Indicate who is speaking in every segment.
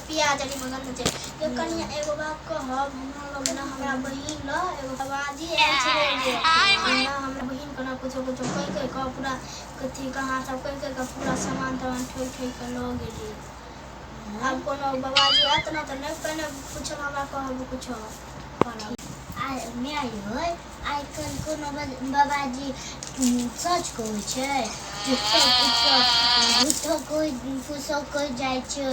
Speaker 1: प्याज आर मे गन्ध छै। ये कनिया एगो बात कहब, हमरा लग ने हमरा बहिन लग एगो बाबाजी आयल छलै एगो ना, हमरा बहिन के ना कुछो कुछो कहि कहि कऽ पूरा कथी कहाँ सब कहि कहि कऽ पूरा सामान तामान ठोकि ठोकि कऽ लऽ गेलै। आब कोनो बाबाजी आयत ने तऽ नहि पहिने पूछल हमरा कहब कुछो करब।
Speaker 2: आ माय यै, आइ काल्हि कोनो बाबाजी सच कहै छै? झूठो कुछो झूठो कोइ कुछो कहि जाइ छै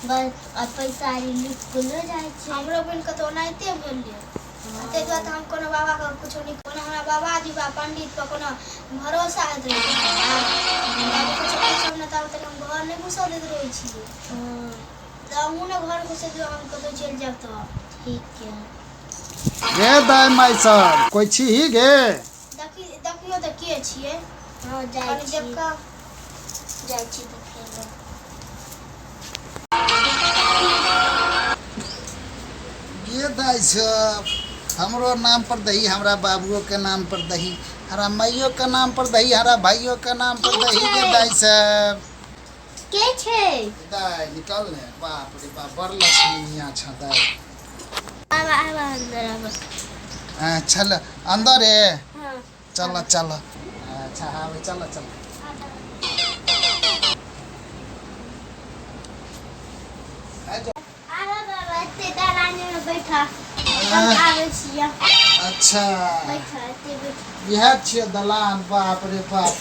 Speaker 2: बस, आ पैसा आर लूटि कऽ लऽ जाइ छै।
Speaker 1: हमरो बहिनके तऽ ओनाहिते भेलै। ताहि दुआरे तऽ हम कोनो बाबाके कुछो नहि, कोनो हमरा बाबाजी बा पण्डितपर कोनो भरोसा होइत रहै छै हमरा। कुछो पूछब ने ताबे तक हम घर नहि घुसऽ दैत रहै छियै। तऽ अहूँ ने घर घुसै दियौ, हम कतहु चलि जायब तऽ।
Speaker 2: ठीक यऽ।
Speaker 3: गे दाइ माइ सब कोइ छी गे?
Speaker 1: देखी, देखियौ तऽ के छियै।
Speaker 2: हँ, जाइ
Speaker 1: कनि
Speaker 2: छी।
Speaker 1: देख कऽ
Speaker 2: जाइ छी देखै लए।
Speaker 3: गे दाइ सब, हमरो नाम पर दही, हमरा बाबुओ के नाम पर दही, हमरा माइयो के नाम पर दही, हमरा भाइयो के नाम पर
Speaker 2: के
Speaker 3: दही गे
Speaker 2: छै?
Speaker 3: दाइ सब।
Speaker 2: के छै?
Speaker 3: दाइ निकल ने। बाप रे बाप, बड़ लक्ष्मीनिया छ दाइ।
Speaker 2: आब आब, अंदर आब।
Speaker 3: चल अंदर रे।
Speaker 2: हाँ।
Speaker 3: चल चल, अच्छा आबै, चल चल।
Speaker 2: आब बाबा, एते दलाने में बैठा, हम आबै छियै।
Speaker 3: अच्छा।
Speaker 2: बैठा, एते बैठा।
Speaker 3: इएह छियै दलान। बाप रे बाप,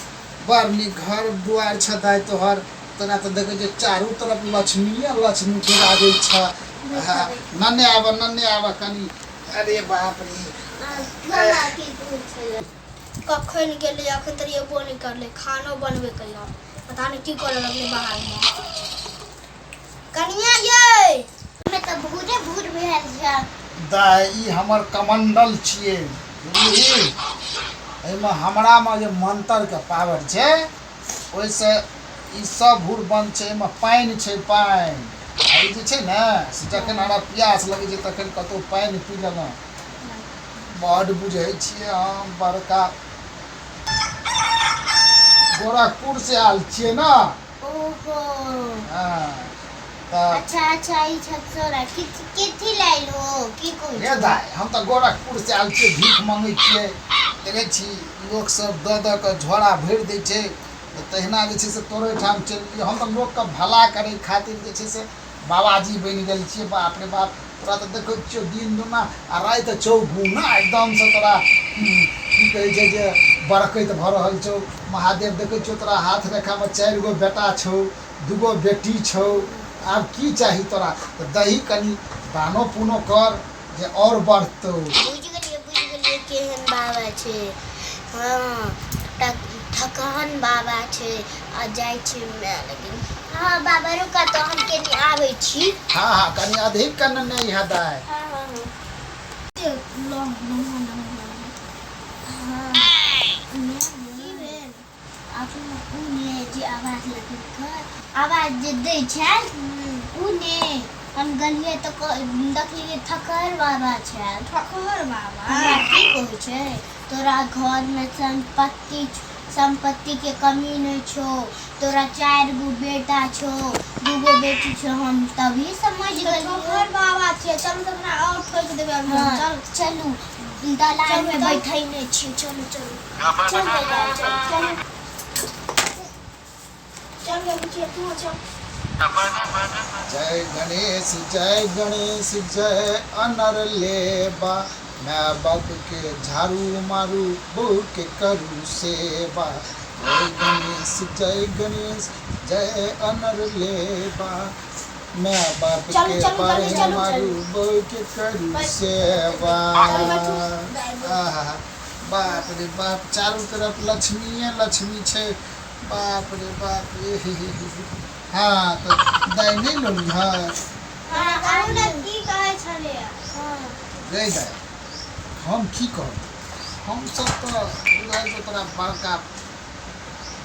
Speaker 3: बड़ नीक घर दुआरि छ दाइ तोहर। तोरा तऽ देखै छियै चारू तरफ लक्ष्मीए लक्ष्मी बिराजै छ।
Speaker 2: बैठा।
Speaker 3: नन्ने आबऽ, नन्ने आबऽ कनि। अरे बाप रे।
Speaker 2: बाबा की कहै छलै?
Speaker 1: कखन गेलै, अखन तक एबो नहि करलै, खानो बनबे कहियो पता नहि की करऽ लगलै बाहरमे। कनिया यै।
Speaker 2: हमे तऽ भूरे भूर भेल छै।
Speaker 3: दाइ, ई हमर कमंडल छियै, बुझलिही? एहिमे हमरामे जे मंत्रके पावर छै, ओहिसँ ई सब भूर बंद छै। एहिमे पानि छै, पानि। आ ई जे छै ने से जखन हमरा प्यास लगै छै तखन कतहु पानि पी लेलहुँ। बड्ड बुझै छियै हम, बड़का गोरखपुरसँ आयल छियै ने।
Speaker 2: ओहो।
Speaker 3: हँ तऽ।
Speaker 2: अच्छा अच्छा, ई छतसोरा केथी लायल हो? की कहै
Speaker 3: रे
Speaker 2: छौ?
Speaker 3: दाइ, हम तऽ गोरखपुरसँ आयल छियै, भीख मङ्गै छियै। देखै छी लोकसभ दऽ दऽ कऽ झोरा भरि दै छै, तऽ तहिना जे छै से तोरो ओहिठाम चलि गेलियै। हम तऽ लोकके भला करै खातिर जे छै से बाबाजी बनि गेल छियै। बाप रे बाप, तोरा तऽ देखै छियौ दिन दुना आ राति चौगुना एकदमसँ तोरा की कहै छै जे बरकैत भऽ रहल छौ। महादेव, देखै छियौ तोरा हाथ रेखामे 4 गो बेटा छौ, 2 गो बेटी छौ। आब की चाही तोरा? तऽ दही कनि दानो पुनो कर जे आओर बढ़तौ।
Speaker 2: बुझि गेलियै, बुझि गेलियै केहन बाबा छै। हँ, ठकहन बाबा छै। आ जाइ छी माय लगिन। हँ बाबा, रुका तऽ, हम कनि आबै छी।
Speaker 3: हँ हँ, कनि अधिक कने नहि है दाइ।
Speaker 2: हँ हँ हँ।
Speaker 1: लम्हा लम्हा।
Speaker 2: हँ।
Speaker 1: की भेल?
Speaker 2: अखन उ ने जे आवाज लगेलकै, आवाज जे दै छै उ ने, हम गेलियै तऽ देखलियै थकहर बाबा छै।
Speaker 1: ठकहर बाबा?
Speaker 2: हमरा की कहै छै, तोरा घरमे सम्पत्ति सम्पत्तिके कमी नहि छौ, तोरा 4 गो बेटा छौ, 2 गो बेटी छौ। हम तभी समझ
Speaker 1: तऽ
Speaker 2: गेलियै।
Speaker 1: ठोकर बाबा छियै। चलू तऽ अपना आओर ठोकि देबै अभी हम।
Speaker 2: हँ।
Speaker 1: चल।
Speaker 2: चलू, दलानमे
Speaker 1: चलू तऽ।
Speaker 2: बैठै नहि छियै। चलू चलू चल बाबा, चल।
Speaker 1: चलू चल गे बुचिया, तू चल।
Speaker 3: जय गणेश, जय गणेश, जय अनर लेबा, माय बाप के झाड़ू मारू, बहू के करू सेवा। जय गणेश, जय गणेश, जय अनर लेबा, माय बाप
Speaker 1: चलू
Speaker 3: के
Speaker 1: चलू, जल्दी
Speaker 3: पारे
Speaker 1: चलू।
Speaker 3: मारू, बहू के करू सेवा।
Speaker 1: चलू बैठू।
Speaker 3: आहा, बाप रे बाप, चारू तरफ लक्ष्मीए लक्ष्मी छै। बाप रे बाप रे। हे हे हे हे। हँ तऽ दाइ, नहि लोली हँ।
Speaker 1: हँ, कहू ने, की कहै छलियै?
Speaker 2: हँ।
Speaker 3: रे दाइ, हम की कहब, हमसभ तऽ बुझाइ छौ तोरा बड़का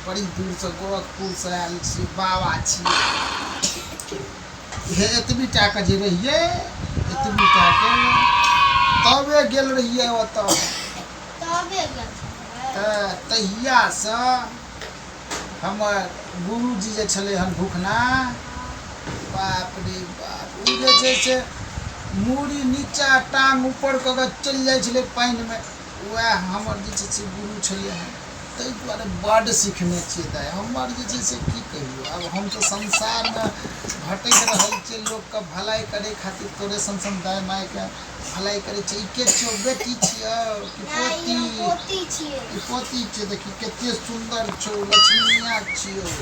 Speaker 3: बड़ी दूरसँ गोरखपुरसँ आयल छी, बाबा छी। हे, एतबी टाके जे रहियै, एतबी टाके, तबे गेल रहियै ओतऽ।
Speaker 1: तबे गेल छलियै?
Speaker 3: तऽ तहियासँ हमर गुरुजी जे छलै हन भुखना। बाप रे बाप, ओ जे छै से मूड़ी नीचा टांग ऊपर कऽ कऽ चलि जाइ छलै पानिमे। उएह हमर जे छै से गुरु छलै हँ। ताहि दुआरे बड्ड सिखने छियै दाइ। हमर जे छै से की कहियौ, आब हम तऽ संसारमे भटकि रहल छियै लोकके भलाइ करै खातिर। तोरे सन सन दाइ मायके भलाइ करै छियै। ई के छियौ, बेटी छियौ कि
Speaker 1: नहि,
Speaker 3: पोती?
Speaker 1: हम पोती छियै।
Speaker 3: ई पोती छियौ। देखी कते सुन्दर छौ, लक्ष्मीनिया छियौ।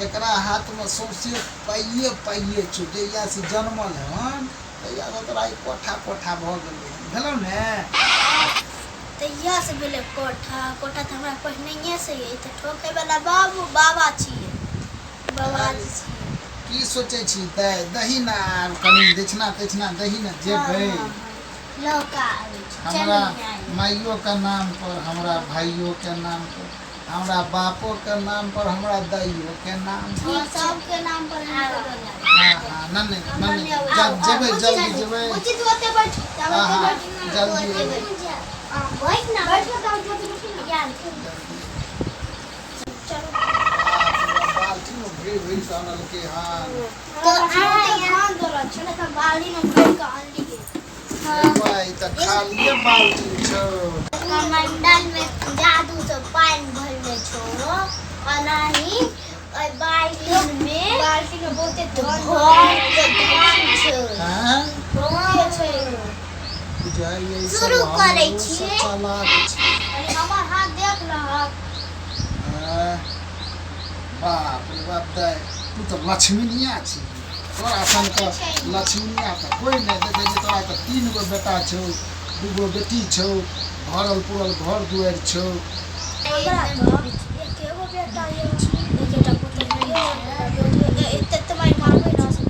Speaker 3: एकरा हाथमे सौंसे पाइए पाइए छौ। जहियासँ जनमल हन तहियासँ तोरा ई कोठा कोठा भऽ गेलै हन। भेलौ ने?
Speaker 1: तहियासँ भेलै कोठा कोठा तऽ हमरा पहिनहिएसँ यऽ। तऽ ठोकैवला बाबू बाबा छियै, बाबाजी छियै।
Speaker 3: की सोचै छी दाइ? दही ने आब कनि दक्षिणा तक्षिणा दही ने, जेबै।
Speaker 2: लौका आबै छै।
Speaker 3: हमरा
Speaker 2: चलू ने।
Speaker 3: माइयोके नाम पर, हमरा भाइयोके नाम पर, हमरा बापोके नाम पर, हमरा दाइयोके नाम पर।
Speaker 1: ठीक, सबके नाम पर हम
Speaker 3: हँ हँ, नहि नहि नहि, जेबै जल्दी जेबै।
Speaker 1: उचित ओते बैठ, तब
Speaker 3: हँ
Speaker 1: ओते
Speaker 3: हँ
Speaker 1: बैठ।
Speaker 3: जल्दी एबै।
Speaker 2: बैठ ना।
Speaker 1: बैठ तब जल्दी बैठ ने।
Speaker 2: यार।
Speaker 3: जल्दी।
Speaker 1: चलू।
Speaker 3: बाप रे, बाल्टीमे भरि भरि कऽ अनलकै हन।
Speaker 1: तो धान दौड़ल छै ने, तऽ बाल्टी में भरि कऽ अनलियै।
Speaker 3: भाइ, तऽ खालिए बाल्टी छौ।
Speaker 2: कमंडल में जादू से पानि भरने छौ, ओनाही ओहि बाल्टी में
Speaker 1: बाल्टी में बहुते धान
Speaker 2: भर के धान छै।
Speaker 3: हँ।
Speaker 1: बहुते छै।
Speaker 3: बुझाइए ई सब
Speaker 2: शुरू करै
Speaker 3: हमरो से
Speaker 2: छियै।
Speaker 3: चालाक छै।
Speaker 1: अरे, हमर हाथ देख लहक।
Speaker 3: आँय, बाप रे बाप, दाइ तू तऽ लक्ष्मीनिया छी। तोरा सनके लक्ष्मीनिया तऽ कोइ नहि देखै छै। तोरा तऽ 3 गो बेटा छौ, 2 गो बेटी छौ, भरल पुरल घर दुआरि छौ।
Speaker 1: हमरा तऽ एकेगो बेटा अछि, एकेटा पुतहु, एते एते मारि मारबै ने से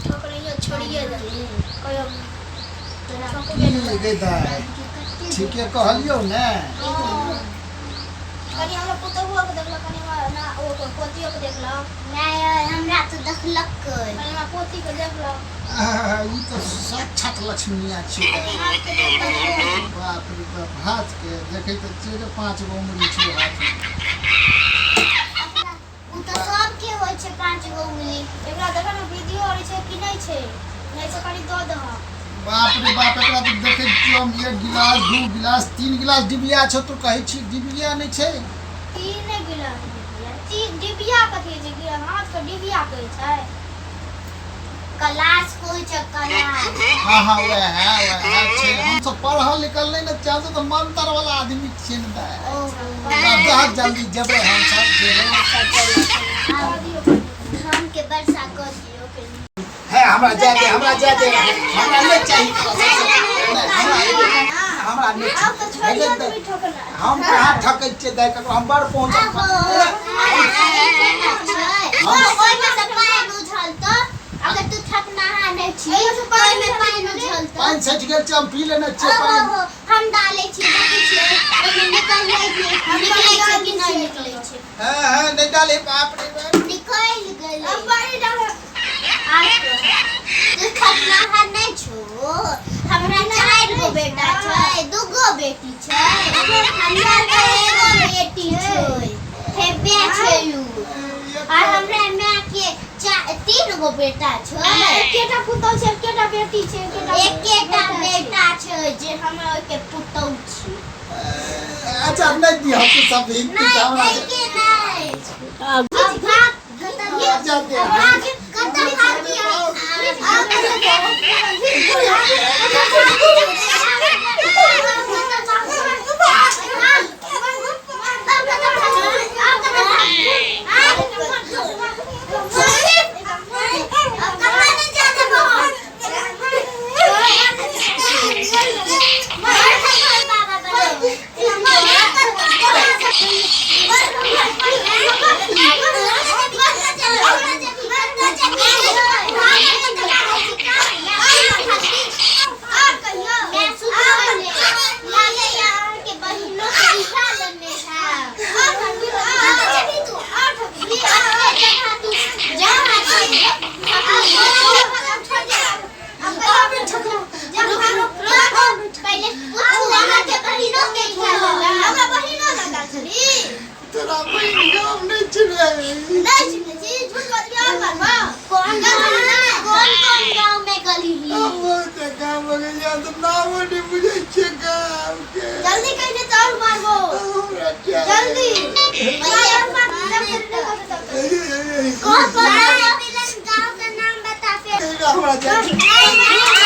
Speaker 1: ठोकनैयो छोड़िए देबै कहियो। ठोकबे
Speaker 3: की
Speaker 1: नहि।
Speaker 3: गे दाइ, ठीके कहलियौ ने?
Speaker 1: कनि हमरा पुतहुओके देखलक, कनि हमरा ना ओ पोतियोके देखलक।
Speaker 2: नहि, हमरा तऽ देखलक।
Speaker 1: कनि हमरा पोतीके देखलक।
Speaker 3: आह, ई तऽ साक्षात लक्ष्मीनिया छियै दाइ।
Speaker 1: हाथके देखलक।
Speaker 3: बाप रे बाप, हाथके देखै तऽ छियै जे 5 गो उंगली छौ हाथमे।
Speaker 2: अपना ओ तऽ सबके होइ छै 5 गो उंगली।
Speaker 1: एकरा देखऽ ने, वृद्धियो होइ छै कि नहि छै? नहि छै, कनि दऽ दहक।
Speaker 3: बाप रे बाप, एकरा तऽ देखै छियौ हम 1 गिलास, 2 गिलास, 3 गिलास डिबिया छौ। तू कहै छी डिबिया नहि छै?
Speaker 1: 3 गिलास डिबिया, तीन डिबिया कथी छै? हाथके डिबिया कहै छै।
Speaker 2: कलास होइ छै, कलास।
Speaker 3: हँ हँ, वएह वएह छै। हमसब पढ़ल लिखल नहि ने छियै, हमसब तऽ मंतर वाला आदमी छियै ने दाइ।
Speaker 2: ओहो।
Speaker 3: आब जल्दी जेबै, हमसब जेबै।
Speaker 1: दऽ दियौ कनि।
Speaker 2: धान के वर्षा कऽ दियौ कनि।
Speaker 3: हे, हमरा जाय दे, हमरा जाय दे, हमरा नहि चाही तोरा सबसँ। नहि, हमरा हमरा नहि
Speaker 1: आब तऽ
Speaker 3: चाही।
Speaker 1: छोड़ियो
Speaker 3: हे
Speaker 1: देबै
Speaker 3: गे,
Speaker 1: ठोकना।
Speaker 3: हम कहाँ ठकै छियै दाइ ककरो? हम बड़ पहुँचल।
Speaker 2: ओहिमे से पानि उझलतौ अगर तू थकनाहा नहि छी, ओहिमे पानि उझलतौ।
Speaker 3: पानि सठि गेल छै, हम पी लेने छियै पानि।
Speaker 2: ओहो, हम डालै छियै, देखै छियै ओहिमे निकलै छै, निकलै छै कि नहि निकलै छै।
Speaker 3: हँ हँ, नहि डाले, बाप रे बाप।
Speaker 2: निकलि गेलै।
Speaker 1: अब पानि डाल।
Speaker 2: तू थकनाहा नहि छौ। हमरा 4 गो बेटा छै, 2 गो बेटी छै। हमरा तऽ एगो बेटी छै, हेबे छै उ। आ हमरा माय के 3 गो बेटा छै।
Speaker 1: एकेटा पुतहु छै, एकेटा बेटी छै, एकेटा
Speaker 2: एकेटा बेटा छै जे हमरा ओहिके पुतहु छी।
Speaker 3: अच्छा, नहि दिहऽ तू सब हिंदी।
Speaker 2: नहि।
Speaker 3: हमरा
Speaker 2: एके नहि, अब भाग कतऽ?
Speaker 3: जा दे।
Speaker 2: भाग कतऽ? भागी। पहिले पूछू अहाँके बहिनो के।
Speaker 1: हमरा बहिनो लगल छली।
Speaker 3: तोरा बहिन गाम नहि छियै।
Speaker 1: नहि चिन्है छी? झूठ बजबी और बार।
Speaker 2: कौन कौन कौन गांव में गली ही?
Speaker 3: हम बहुत गाँव में गेलियै, हम तऽ नामो नहि बुझै छियै गाँवके।
Speaker 1: जल्दी कहि दे तऽ और मारबो।
Speaker 3: हमरा जाय।
Speaker 1: जल्दी और मार, जब तक नहीं कहबे तब तक।
Speaker 2: कौन कौन गांव का नाम बता फिर।
Speaker 3: हमरा जाय।